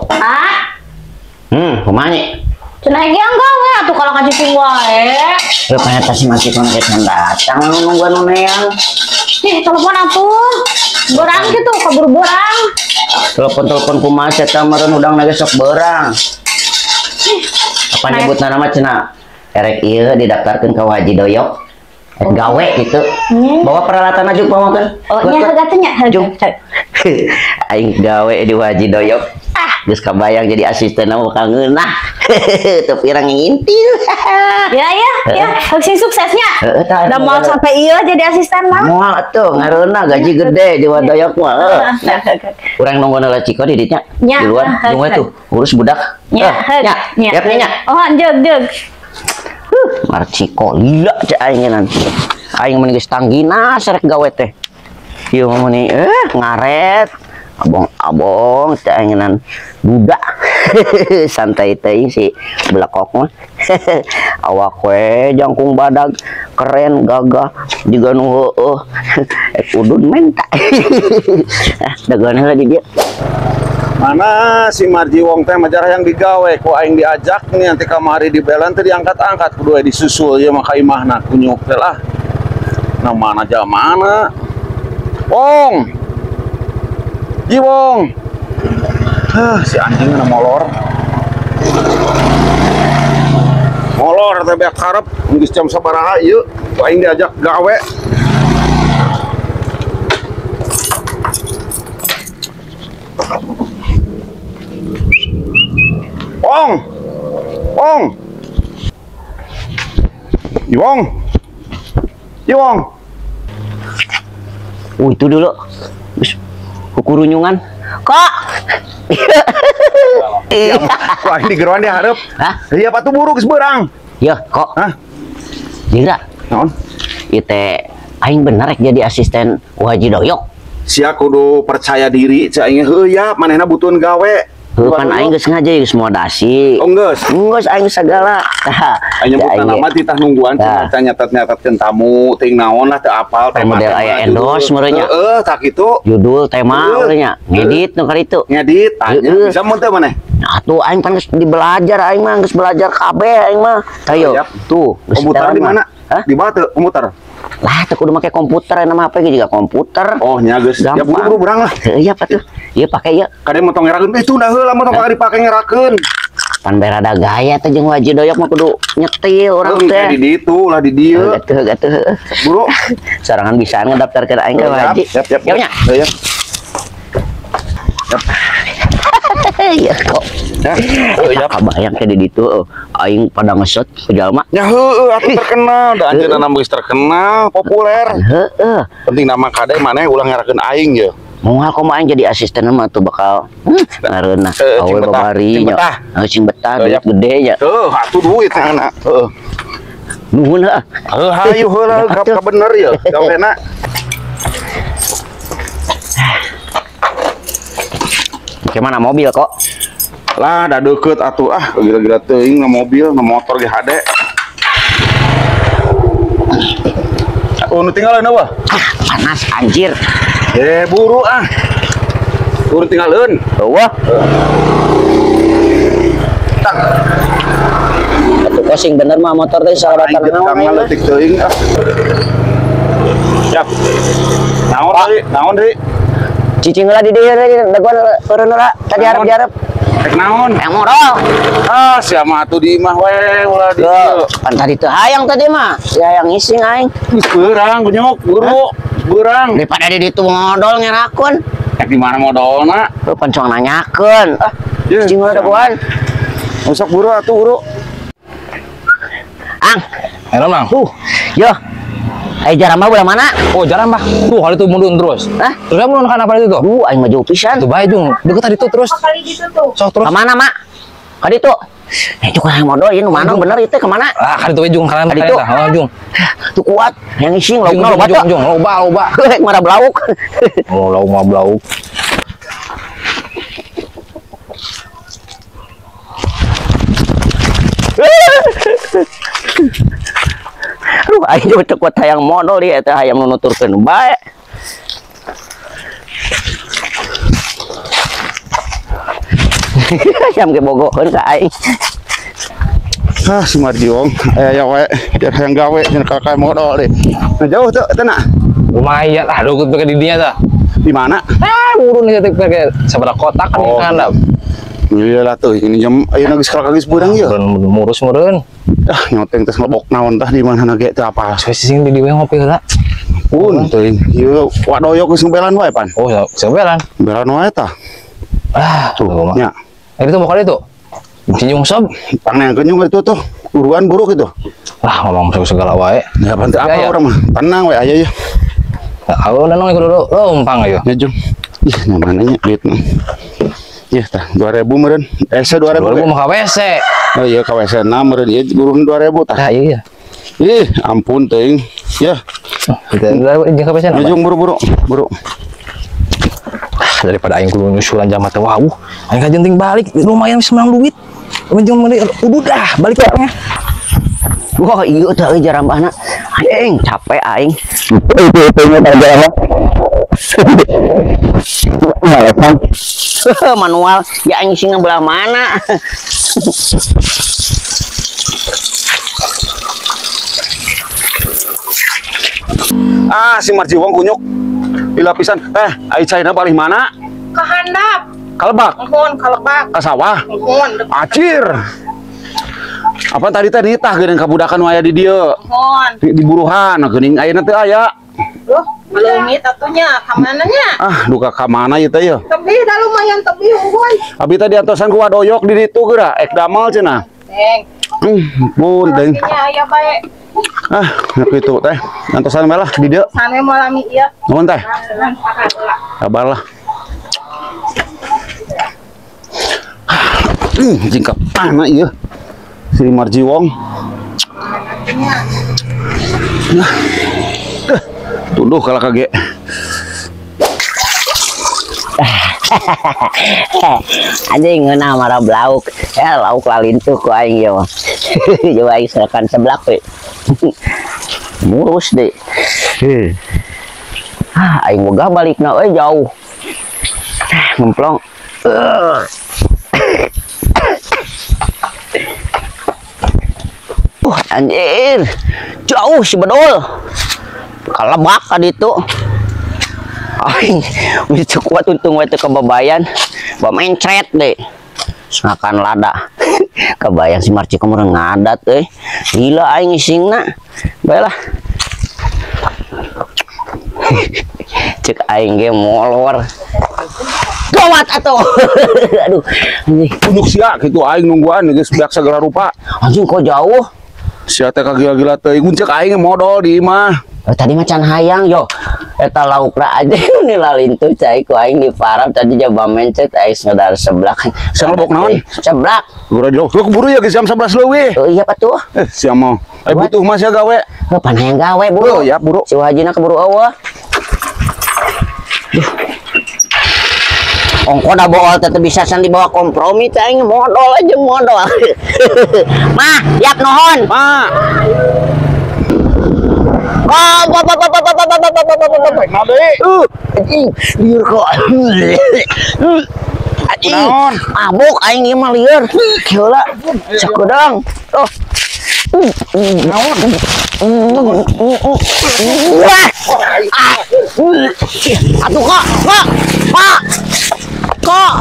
Ah. Kumaha nya? Cenah ge gawe atuh kalau ka cicing wae. Heuh paneta si masih kono geus datang nungguan nu neang. Ih, telepon atuh. Berang gitu, kabur berang. Telepon-telepon kumaha sia meureun udang ge sok berang. Apa nyebutna nama cenah? Erek ieu didaftarkeun ka Haji Doyok. Rek gawe gitu. Bawa peralatan aja bawakeun. Oh, nya heula teh nya. Jung. Aing gawe di Haji Doyok. Ah, geus kabayang jadi asisten mah bakal ngeunah. Teu pirang ngintil. Ya ya, ya, sing suksesnya. Heeh, tah. Da moal sampai ieu jadi asisten mah. Moal atuh ngareunah gaji gede di Haji Doyok mah. Heeh. Urang nungguan heula Ciko di dinya. Nya. Di luar, nunggu tuh urus budak. Nya, nya. nya. Yap nya. Oh, jeung jeung. Marciko lila cek aing nanti. Aing mun geus tanggina sarek gawe teh. Ieu mah meuni ngaret. Abong-abong cek aing nan budak. Santai teuing si belekok mah. Awak we jangkung badag keren gagah jiga nu heueuh. Ek udud menta. Ah, dagoan heula di dieu. Mana si Marji Wong teh majarah yang digawe ku aing diajak nih nanti kamari di belan teh diangkat-angkat kudu we disusul ieu mah ka imahna kunyuk teh lah. Nah mana jamana? Wong. Ji Wong. Hah, si anjing na molor. Molor teh beak karep geus jam sabaraha ieu ku aing diajak gawe. Wong, Wong, Wong, Wong. Itu dulu, kukurunyungan. Kok? Wah, ini geroan dia harap. Hah? Iya, patuh buruk seberang. Ya, kok? Hah? Dira. Naon? Ite, aing bener rek jadi asisten Haji Doyok. Sia kudu percaya diri, cek aing heuh ya, manehna butuhan gawe. Heuh pan aing geus ngaja geus modasi. Oh geus. Geus aing sagala. Tah. Aing nyebutna nama titah nungguan cenah nyatet-nyatetkeun tamu teuing naon lah teu apal tema. Model aya endorse meureun nya. Heeh, tah kitu. Judul tema meureun nya. Ngedit nu karitu. Ngedit tanya bisa mun teu maneh? Nah tuh aing pan geus dibelajar aing mah geus belajar kabeh aing mah. Tayo. Tuh, komputer di mana? Di bawah teu komputer. Lah teu kudu make komputer nama HP ge juga komputer. Oh nya geus. Ya buru-buru berang lah. Heuh iya patuh. Ieu pake ieu. Kade motong ngerakeun itu dah heula motong kade dipake ngerakeun. Pan berada gaya teh jeung Haji Doyok mah kudu nyetil urang teh. Di ditu lah di dieu. Atuh atuh. Buru. Sorangan bisaan ngedaftarkeun aing ka Haji. Siap siap. Siap nya. Heuh ya. Siap. Iya kok. Ya, kabayang ke di ditu aing pada ngesot ku jalma. Ya heueuh atuh terkenal, da anjeunna geus terkenal, populer. Heeh. Penting nama kade maneh ulah ngerakeun aing ye. Moal komo aing jadi asisten mah tuh bakal ngareunah awe babari nya. Heuh cing betah duit gede nya. Heuh atuh duit anak. Heuh. Nuhun heuh. Heuh hayu heula ka bener ye gawena. Gimana mobil kok? Lah, dah deket atuh ah, gila-gila teuing na mobil, na motor ge hade. Oh, nu tinggalin apa? Ah, panas anjir. Buru ah. Buru tinggalin. Wah. Tang. Atuh kosing bener mah motor teh salah datang naon. Tang leutik teuing ah. Siap. Naon deui? Naon deui? Cicing heula di dieu dagoan eureun heula tadi harap-harap. Rek naon? Yang modal. Ah, sia mah atuh di imah we ulah di dieu. Pan tadi teu hayang tadi mah. Si hayang ngising aing. Geus beurang kunyuk, buru. Beurang. Daripada di ditu modal ngerakeun. Rek di mana modalna? Heuh pan cong nanyakeun. Ah, cicing heula dagoan. Sok buru atuh buru. Ang. Halo, Mang. Yo. Ayo jarambah belah mana? Oh, jarambah. Tuh, hari itu mundur terus. Hah? Terus mundur kenapa itu tuh? Aing mah jauh pisan. Tuh bae jung. Deket tadi tuh terus. Sok terus. Ke mana, Mak? Ka ditu. Itu kan modal ieu nu mana bener itu ke mana? Ah, ka ditu we jung kana ditu. Oh, jung. Tuh kuat. Yang ising laukna loba tuh. Jung, loba, loba. Rek marah belauk. Oh, lauk mah belauk. Aduh, aing teu kuat hayang modal ieu teh hayang nuturkeun bae. Jam ge bogoheun ka aing. Ah, si Marjiwong aya wae biar hayang gawe cenah kakak modal deh. Nah jauh tuh eta na. Lumayan lah dukut pakai didinya tah. Di mana? Ah, burun ieu teh pakai sabaraha kotak kan handap. Iya lah tuh, ini jam ayeuna geus kalak geus beurang ieu. Murus meureun. Ah, nyoteng teh ngelebok naon tah di mana ge teu apal. Sing di dieu ngopi heula. Pun teuing. Ieu wadoyok geus ngebelan wae pan. Oh, ngebelan. Ngebelan wae tah. Ah, tuh nya. Itu mau kali tuh. Cinyung sob. Pangnengkeun nyung itu tuh. Buruan buruk itu. Lah, ngomong masuk segala wae. Ya pan teu apa urang mah. Tenang we aya ieu. Aku nanong kudu lompang ayo. Ya jung. Ih, nyamannya duitna. Iya tah, 2000 meureun. 2000. 2000 mah ka WC. Oh iya ka WC na meureun ieu buruhna 2000 tah. Tah iya. Ih, ampun teuing. Ya. Kita jeung ka WC na. Jung buru-buru, buru. Daripada aing kudu nyusulan jama teh wau. Aing kajenting balik lumayan bisa menang duit. Jeung udah balik ya. Wah, iya teh euy jarambahna. Aing capek aing. Manual ya aing sing belah mana. Ah, si Marjiwong kunyuk. Dilapisan. Ai caina palih mana? Ka handap. Kalebak. Mohon kalebak. Ka sawah. Mohon. Acir. Apa tadi teh nitah geuning kabudakan aya di dieu. Mohon. Di buruhan geuning ayeuna teu aya. Duh, leungit atunya ka mana nya? Ah, duka ka mana ieu teh yeuh? Tebih da lumayan tebih unggul. Abi teh diantosan ku wadoyok di ditu geura, ek damel cenah. Neng. Pun teuing. Aya bae. Ah, kitu teh. Antosan bae lah di dieu. Sane moal lami ieu. Nuhun teh. Sabar lah. Jing ka mana ieu? Si Marjiwong. Nah. Tunduh kalah kage. Anjing ngeunah marah lauk. Ya lauk lalintuh ku aing ieu mah. Coba aing serakan seblak we. Murus deh. Ah, aing boga balikna euy jauh. Ngemplong. Anjir. Jauh si bedol. Kalebak ka ditu. Aing geus kuat untung we teu kebabayan. Ba mencret deh. Ngakan lada. Kebayang si Marci kemarin ngadat euy. Gila aing ngisingna. Baiklah. Cek aing ge molor. Gawat atuh. Aduh, anjing. Kunyuk sia kitu aing nungguan geus beak segala rupa. Anjing kok jauh? Sia teh kagila-gila teuing cek aing modal di imah. Tadi macan hayang yo. Eta laukna aja ini lalintuh cai ku aing diparab tadi jaba mencet aing saudara seblak. Seblak naon? Seblak. Buru jauh. Lu keburu ya geus jam 11 leuwih. Oh iya patuh. Sia mah. Ai butuh mah sia gawe. Heuh pan hayang gawe buru. Oh ya buru. Si wajina keburu eueuh. Duh. Ongko da bool teh bisa san dibawa kompromi teh aing modal aja modal. Mah, yap nuhun. Ma. Anjing, liur kok. Anjing, mabuk aing ieu mah liur. Heula, sakeudang. Oh. Naon? Wah. Atuh kok, kok. Pak. Kok.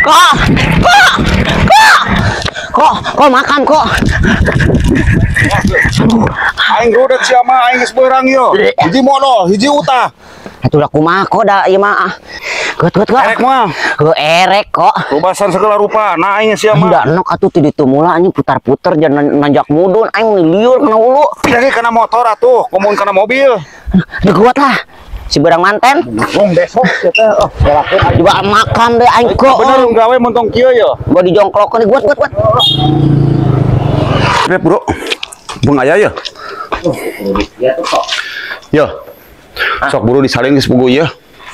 Kok. Kok. Kok. Kok, kok makan kok. Aduh, aing rudet sia mah aing geus beurang ieu. Hiji modal, hiji utah. Atuh da kumaha kok da ieu mah. Geut geut kok. Erek mah. Heuh erek kok. Rubasan segala rupa. Nah aing sia mah. Da nok atuh ti ditu mula anjing putar-puter jangan nanjak mudun aing liur kana hulu. Jadi kana motor atuh, komun kana mobil. Teu kuat lah. Si berang manten. Wong besok sia teh. Oh, galakeun dibawa makam deh aing kok. Bener gawe montong kieu ye. Gua dijongklokeun kuat kuat kuat. Rep bro. Bung aya ye. Ya tuh kok. Yo. Sok buru disalin geus pugu ieu.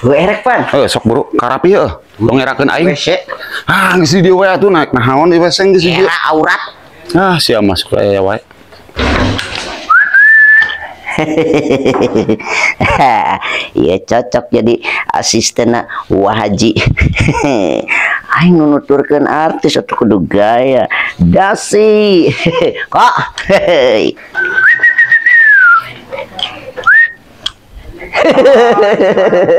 Heuh erek pan. Heuh sok buru karapi heuh. Tong ngerakeun aing. WC. Ah geus di dieu we atuh naik naon di WC geus di dieu. Era aurat. Ah sia masuk aya wae. Iya cocok jadi asisten Wah Haji. Aing nu nuturkeun artis atuh kudu gaya. Dasi. Kok.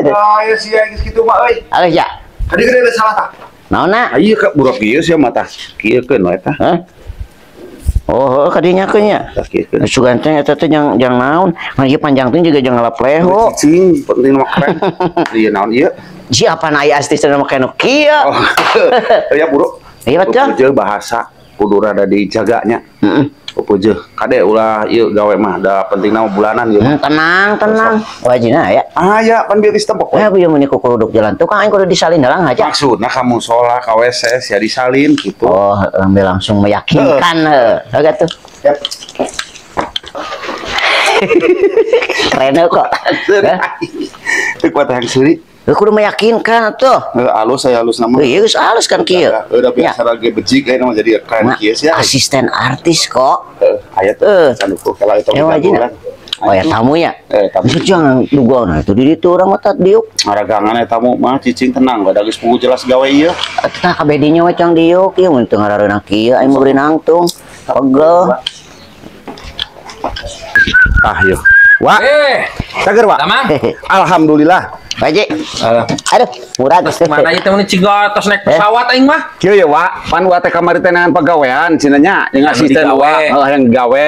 Gaya sia geus kitu mah euy. Alus ya. Tadi gede ada salah tah. Naonna? Ieu ka buruk ieu sia mah tah. Kieukeun we tah. Hah? Oh, kadinya keun nya. Tah kieukeun. Sugan teh eta teh jang naon? Mah ieu panjang teh juga jang ngalap leho. Cicing, penting mah keren. Ieu naon ieu? Siapa na aya asisten mah kanu kieu. Oh. Ya buruk. Iya betul. Pupujeuh bahasa kudu rada dijaganya. Heeh. Pupujeuh kade ulah ieu gawe mah da pentingna mah bulanan ieu. Tenang, tenang. Wajina aya. Aya pan bieu geus tempok. Eh, bieu mun kukuruduk jalan tukang aing kudu disalin heula aja. Maksudna ka musola ka WC sia disalin gitu. Oh, ambil langsung meyakinkan heuh. Heeh tuh. Siap. Keren kok. Teu kuat hayang seuri. Kudu meyakinkan tuh. Alus saya alus nama. Iya geus alus kan kieu. Udah biasa lagi bejik ayeuna mah jadi keren kieu sia. Asisten artis kok. Heeh, aya tuh. Sanuku kalau itu. Ya wajina. Oh ya tamunya. Tamu. Jangan duga nah itu di ditu urang mah diuk. Ngaragangan eta tamu mah cicing tenang da geus pugu jelas gawe ieu. Tah kabeh dinya we cang diuk ieu mun teu ngarareunah kieu aing beureun nangtung. Pegel. Tah yeuh. Wak. Cager, Wak. Alhamdulillah. Baji. Aduh, murah geus mana ieu teh mun ciga tos naik pesawat aing mah. Kieu ya, Wak. Pan wa teh kamari teh neangan pagawean cenah nya jeung asisten wa heuh yang gawe.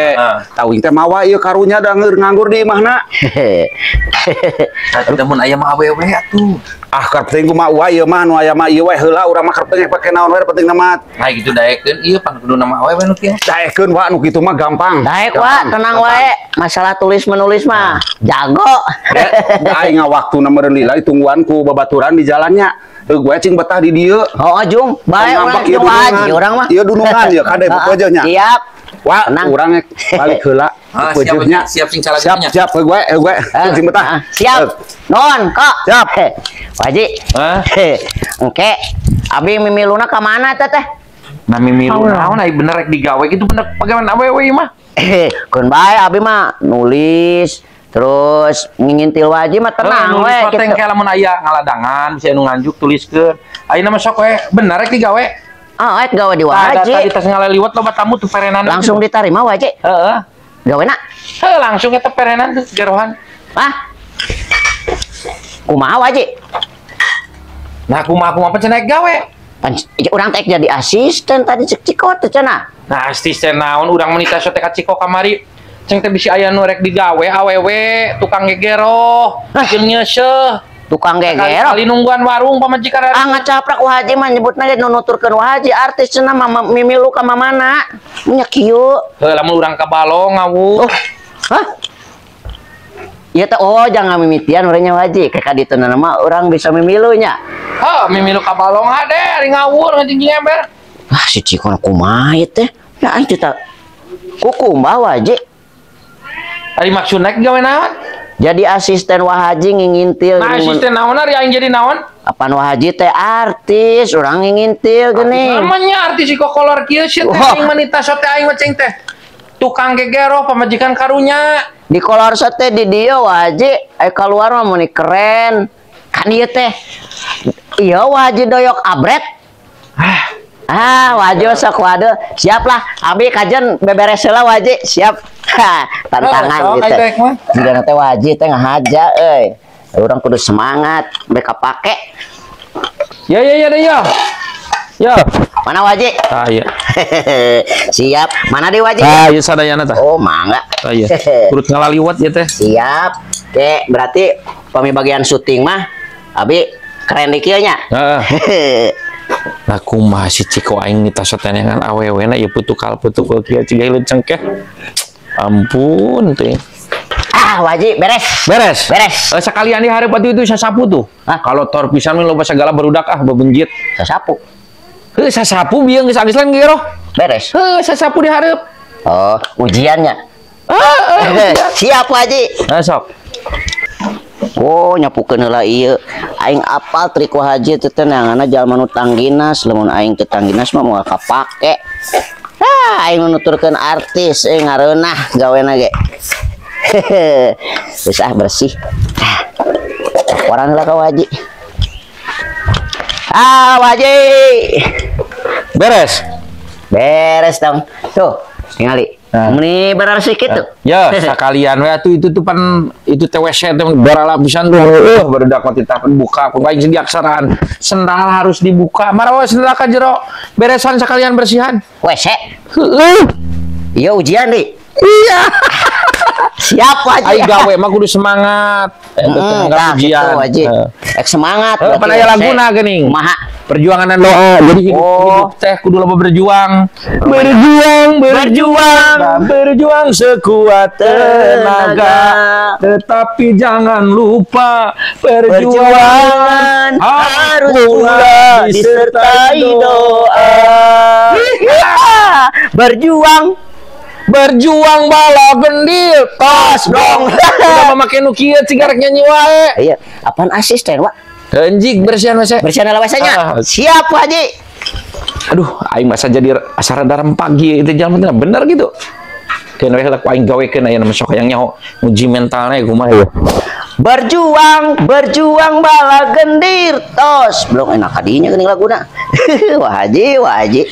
Tah teh mawa ieu karunya da nganggur di imahna. Tah mun aya mah awewe atuh. Ah, keur penting kumaha wa ieu mah nu aya mah ieu we heula urang mah keur penting pake naon we penting mah. Nah gitu daekeun ieu pan kudu nama awewe nu kieu. Daekeun wa nu kitu mah gampang. Daek wa, tenang wae. Masalah tulis menulis mah jago. Aing waktuna meureun lila ditungguan ku babaturan di jalannya. Heuh gue cing betah di dieu. Oh, jung, bae urang jeung wae urang mah. Ieu dunungan ieu kade peupeujeuh nya. Siap. Wah, urang balik heula. Siap, siap sing calaganya. Siap, siap gue cing betah. Siap. Nuhun, kok. Siap. Waji. Engke, abi mimiluna ka mana teh teh? Nah mimilu naon ai bener rek digawe kitu bener pagawean awewe ieu mah. Keun bae abi mah nulis terus ngintil waji mah tenang we gitu. Nulis teh lamun aya ngaladangan bisa anu nganjuk tuliskeun. Ayeuna mah sok we bener rek digawe. Ah, rek gawe di waji. Tadi tas ngaleliwat loba tamu tuh perenan. Langsung diterima waji. Heeh. Gawena? Heuh langsung eta perenan tuh jarohan. Hah? Kumaha waji? Nah kumaha kumaha cenah gawe? Pan urang teh jadi asisten tadi cek Ciko teh cenah. Nah asisten naon urang menita sote ka Ciko kamari. Ceng teh bisi aya nu rek digawe awewe tukang gegeroh, jeung nyeuseuh. Tukang gegeroh. Kali nungguan warung pamajikan. Ah ngacaprak Wa Haji mah nyebutna ge nu nuturkeun Wa Haji artis cenah mah mimilu ka mamana. Nya kieu. Heuh lamun urang ka balong ngawuh. Oh. Hah? Ieu teh oh jangan mimitian urangnya Wa Haji. Kayak ka ditu mah urang bisa mimilunya. Heuh mimilu ka balong hade ari ngawur ngajingjing ember. Ah si Ciko kumaha ieu teh? Ya aing teh kukumbah Wa Haji. Ari maksudna gawe naon? Jadi asisten Wa Haji ngingintil. Nah, asisten naon ari aing jadi naon? Apan Wa Haji teh artis, urang ngingintil geuning. Namanya artis si kokolor kieu sieun teh aing manita sote aing mah cing teh. Tukang gegeroh pamajikan karunya. Di kolor teh di dieu Wa Haji, aya kaluar mah meuni keren. Kan ieu teh. Ieu Wa Haji doyok abret. Ah, Wa Haji sok waduh. Siap lah, abi kajen beberes heula Wa Haji, siap. Tantangan gitu. Jika nanti Wa Haji teh ngahaja euy. Urang kudu semangat, mereka pake. Ya ya ya ya. Ya. Mana Wa Haji? Ah iya. Siap. Mana di Wa Haji? Ah ieu sadayana tah. Oh, mangga. Ah iya. Kurut ngalaliwat ya teh. Siap. Oke, berarti pami bagian syuting mah abi keren di kieu nya. Heeh. Nah kumaha si Ciko aing nita soteneangan awewe na ieu putukal-putukal kieu ciga hileud cengkeh. Ampun teh. Ah, Wajib beres. Beres. Beres. Sekalian di hareup atuh itu sasapu tuh. Hah? Kalau tor pisan loba segala barudak ah bebenjit. Sasapu. Heuh sasapu bieu geus anggeus lain geroh. Beres. Heuh sasapu di hareup. Oh, ujiannya. Siap Haji. Nah, sok. Oh, nyapukeun heula ieu. Aing apal trik Wa Haji teh neanganna jalma nu tangginas, lamun aing teu tangginas mah moal kapake. Ah, aing nu nuturkeun artis euy ngareunah gawena ge. Geus ah bersih. Laporan heula ka Wa Haji. Ah, wajib. Beres. Beres dong. Tuh, tingali. Meni benar sedikit tuh. Ya, sekalian we atuh itu tuh pan itu teh WC teh barala pisan tuh. Barudak mah titah buka ku aing diaksaraan. Sendal harus dibuka. Marawa sendal ka jero. Beresan sekalian bersihan. WC. Heeh. Iya ujian deh. Iya. Siap wajib. Aing gawe mah kudu semangat. Eta ujian. Wajib. Ek semangat. Pan aya laguna geuning. Kumaha? Perjuangan dan doa. Jadi hidup teh kudu loba berjuang. Berjuang, berjuang, berjuang sekuat tenaga. Tetapi jangan lupa perjuangan harus pula disertai doa. Berjuang. Berjuang bala gendil tos dong. Udah memakai nu kieu cigarek nyanyi wae. Iya, apaan asisten, Wak? Enjing bersihan WC. Bersihan WC-nya. Siap, Haji. Aduh, aing masa jadi asara dalam pagi itu jalan bener gitu. Keun we heula ku aing gawekeun aya sok hayang nyaho nguji mentalna kumaha ya. Berjuang, berjuang bala gendir tos. Belum enak kadinya geuning laguna. Wah, Haji, wah Haji.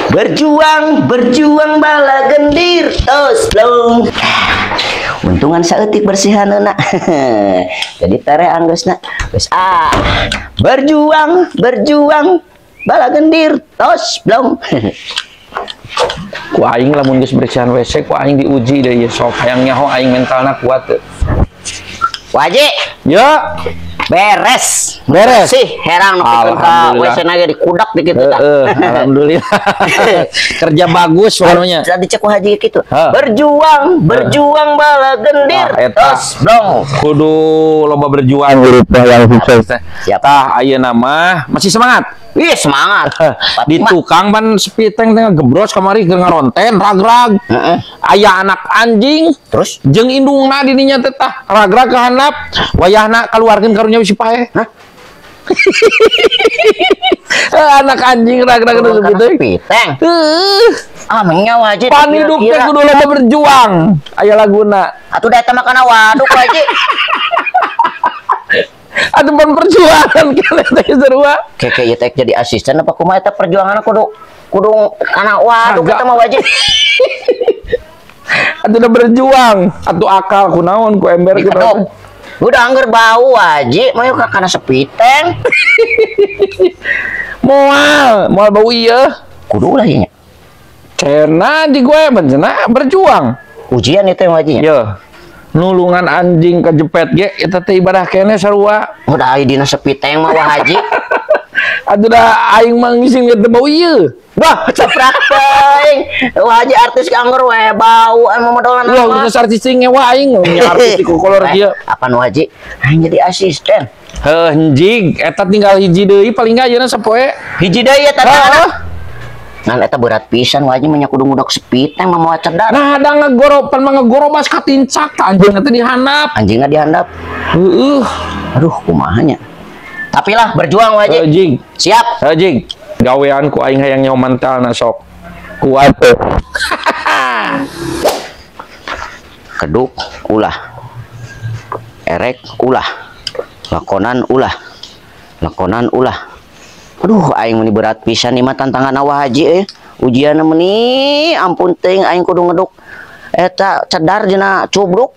Berjuang, berjuang bala gendir tos long. Untungan saeutik bersihanna. Jadi tere anggeusna. Geus ah. Berjuang, berjuang bala gendir tos blong. Ku aing lamun geus bersihan WC ku aing diuji deui sok hayang nyaho aing mentalna kuat teu. Wajib. Ya. Beres. Beres. Sih, herang nu pikeun ka WC na ge dikudak dikit tah. Alhamdulillah. Kerja bagus pokoknya. Tadi cek ku haji kitu. Berjuang, berjuang bala gendir. Tos dong. Kudu loba berjuang hidup teh yang sukses teh. Tah ayeuna mah masih semangat. Wih, semangat. Di tukang pan sepi teng teh gebros kamari keur ngaronten ragrag. Aya anak anjing terus jeung indungna di dinya teh tah ragrag ka handap wayahna kaluarkeun karunya si pae. Hah? Anak anjing ragrag terus sepi teng. Ah, menyawa aja. Pan hidup teh kudu loba berjuang. Aya laguna. Atuh da eta mah kana waduk aja. Atuh pan perjuangan kene teh sarua. Keke ieu teh jadi asisten apa kumaha eta perjuanganna kudu kudu kana waduk eta mah wajib. Atuh udah berjuang, atuh akal kunaon ku ember kunaon. Udah angger bau wajib, mah ka kana sepiteng. Moal, moal bau ieu. Kudu lah ieu nya. Cenah di gue cenah berjuang. Ujian itu yang wajibnya. Iya. Nulungan anjing kejepet ge eta teh ibadah keneh sarua. Udah aya dina sepiteng mah wah haji. Atuh da aing mah ngising teh bau ieu. Wah, ceprak teuing. Wah haji artis angger we bau anu modolan. Wah, geus artis teh ngewa aing nya artis di kolor kieu. Apaan wajib? Aing jadi asisten. Heuh, anjing, eta tinggal hiji deui paling enggak ayeuna sapoe. Hiji deui eta teh. Nah, eta berat pisan wajib mah kudu ngudak sepiteng mah moal cedar. Nah, ada ngegoropan mah ngegorobas katincak anjingna teh dihandap. Anjingna dihandap. Heueuh. Aduh, kumaha nya. Tapi lah berjuang wajib. Anjing. Siap. Anjing. Gawean ku aing hayang nyaho mentalna sok. Kuat. Keduk ulah. Erek ulah. Lakonan ulah. Lakonan ulah. Aduh, aing meni berat pisan ieu mah tantangan awah haji euy. Ujianna meni ampun teuing aing kudu ngeduk eta cedar dina cubruk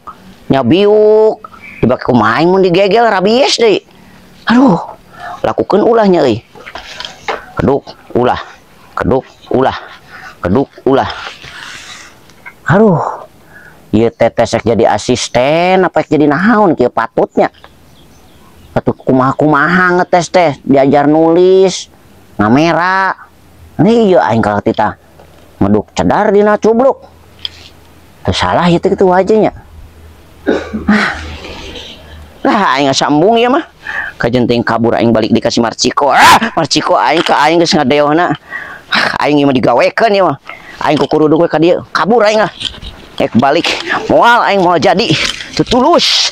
nya biuk dibake kumaha aing mun digegel rabies deui. Aduh, lakukeun ulahnya euy. Keduk ulah, keduk ulah, keduk ulah. Aduh, ieu teh sek jadi asisten apa jadi naon kieu patutnya. Atuh kumaha-kumaha ngetes teh diajar nulis ngamera nih iya aing kalau tita ngeduk cedar dina cubluk teu salah ieu teh kitu wajenya. Lah aing sambung ieu mah kajenting kabur aing balik dikasih Marciko. Ah Marciko aing ka aing geus ngadeohna aing ieu mah digawekeun ieu mah aing kukuruduk we ka dieu kabur aing lah ek balik moal aing moal jadi tutulus.